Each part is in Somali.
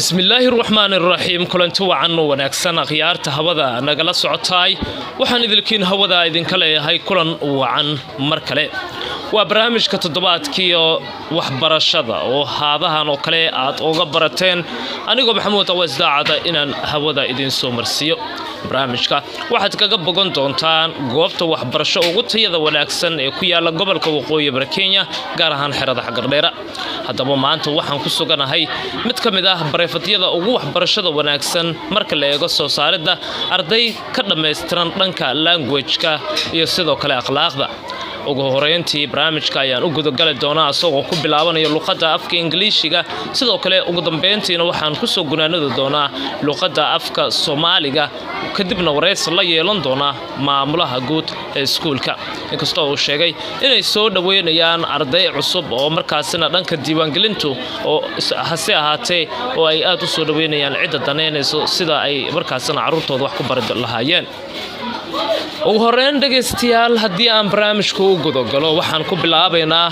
Bismillaahi raxmaan iraxiim. Kulanti wacan oo wanaagsan, akhyaarta hawada nagala socotaay. Waxaan idilkiin hawada idinka leeyahay kulan wacan mar kale. Waa barnaamijka toddobaadkiio waxbarashada oo haadahan oo kale aad uga barateen anigoo Maxamuud Aweys Daacada inaan hawada idiin soo marsiiyo. Barnaamijka waxaad kaga bogan doontaan goobta waxbarasho ugu tayada wanaagsan ee ku yaala gobolka Waqooyi Bari Kenya, gaar ahaan xerada Xagardheera. Haddaba maanta waxaan ku suganahay mid ka mid ah bareefadyada ugu waxbarashada wanaagsan marka la eego soo saaridda arday ka dhammaystiran dhanka language-ka iyo sidoo kale akhlaaqda. Ugu horeyntii barnaamijka ayaan u gudagali doonaa isagoo ku bilaabanayo luqadda afka Ingiliishiga. Sidoo kale ugu dambeyntiina waxaan kusoo gunaanadi doonaa luqadda afka Soomaaliga, kadibna waraysi la yeelan doonaa maamulaha guud ee iskuulka, inkastoo uu sheegay inay soo dhoweynayaan arday cusub oo markaasina dhanka diiwaangelintu oo hase ahaatee oo ay aad u soo dhoweynayaan cidda danaynayso sida ay markaasina carruurtooda wax ku bari lahaayeen. Ugu horeyn, dhegaystayaal, haddii aan barnaamijka u gudagalo, waxaan ku bilaabaynaa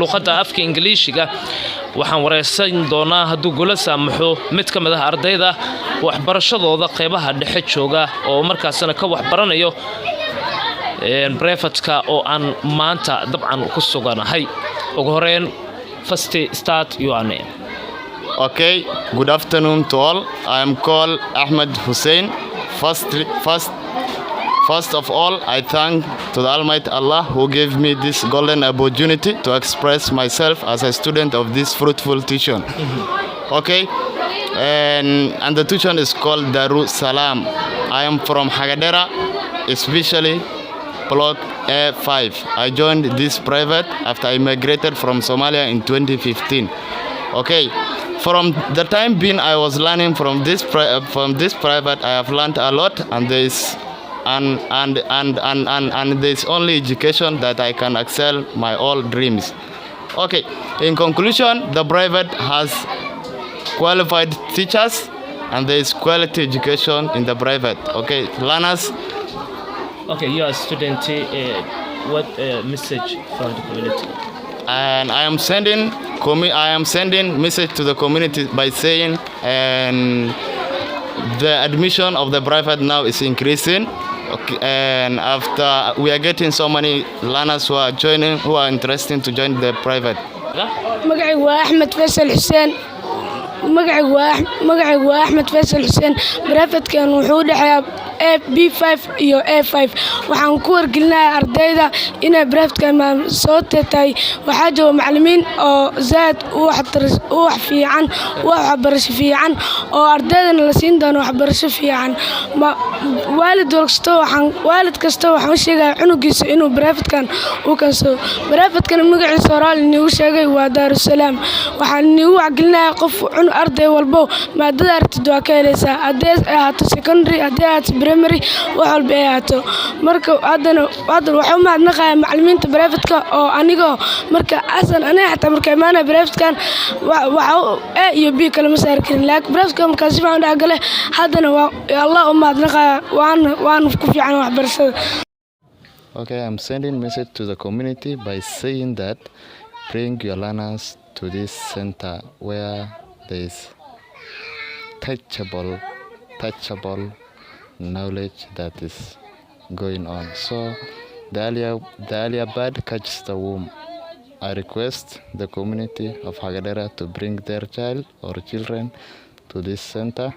luqadda afka Ingiliishiga. Waxaan wareysan doonaa, hadduu gula saamaxo, mid ka mid ah ardayda waxbarashadooda qeybaha dhexe jooga oo markaasina ka waxbaranayo brefatka oo aan maanta dabcan ku suganahay. Ugu horeyn, first start your name. Okay, good afternoon to all. I am called Ahmed Hussein. First of all, I thank to the Almighty Allah who gave me this golden opportunity to express myself as a student of this fruitful tuition. Okay, and the tuition is called Daru Salam. I am from Hagadera, especially Block A5. I joined this private after I migrated from Somalia in 2015. Okay, from the time being I was learning from this private, I have learned a lot, and there is and there is only education that I can excel my all dreams. Okay, in conclusion, the private has qualified teachers and there is quality education in the private. Okay, learners. Okay, you are a student. What message from the community? And I am sending message to the community by saying and the admission of the private now is increasing. Okay, and after we are getting so many learners who are joining, who are interested to join the private. Magacaygu waa Axmed Faysal Xuseen. Magacaygu waa Axmed Faysal Xuseen. Barafadkan wuxuu u dhexeeyaa A B 5 iyo A 5. Waxaan ku wargelinayaa ardayda inay barafadkan soo tahay. Waxaa jooga macalimiin oo zaad u wax fiican, u waxbarasho fiican, oo ardaydana la siin doono waxbarasho fiican. Waalid kasta waxaan u sheegayaa cunugiisa inuu barafadkan u kansado. Barafadkan magaciisa horaal iniigu sheegay, waa Daarusalaam. Waxaan iniigu wacgelinayaa qof arday walbo, maadada aragtid waa ka helaysaa, haddii ay ahaato secondary, haddii ahaato primary, wax walba ay ahaato. Marka haddana waxaan u mahadnaqayaa macalimiinta barafadka oo anigoo marka asan aniga xataa marka imaanaya barafadkan waxa A iyo B kalama saari karin, laakiin barafadka markaa si fiican u dhexgale. Haddana waa Allah u mahadnaqaya, waana ku fiican waxbarashada. Okay, I'm sending message to the community by saying that bring your learners to this center where there is touchable knowledge that is going on. So the earlier bird catches the worm. I request the community of Hagadera to bring their child or children to this center.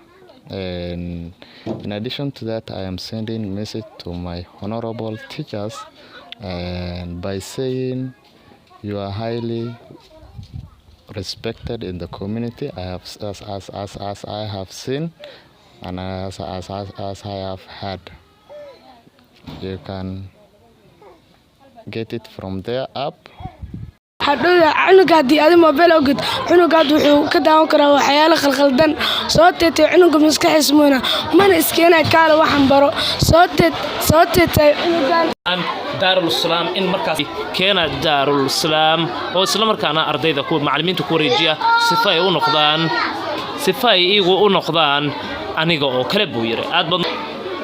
And in addition to that, I am sending message to my honorable teachers and by saying you are highly respected in the community. I have as I have seen and as I have heard. You can get it from there up. Hadhowda cunuga haddii adi mobile ogid, cunugaad wuxuu ka daawan karaa waxyaalo khalkhaldan. Soo teetay cunuga maskaxiis muna mana iskeenay kaale waxaan baro soo teetay cunugan. Daarulusalaam in markaas keena Daarulusalaam oo isla markaana ardayda kuwa macallimiinta ku wareejiya sifa ay iyagu u noqdaan aniga oo kale, buu yiri. Aad baad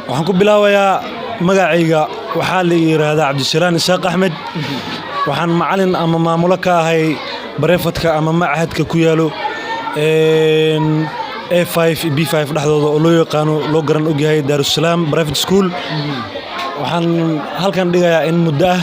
Waxaan ku bilaabayaa magacayga. Waxaa la yidhaahdaa Cabdisalaan Isaaq Axmed. Waxaan macalin ama maamulo ka ahay bareefadka ama machadka ku yaalo. A5 iyo B5 dhexdooda oo loo yaqaano, loo garan ogyahay Daarusalaam Private School. Waxaan halkan dhigayaa in muddo ah.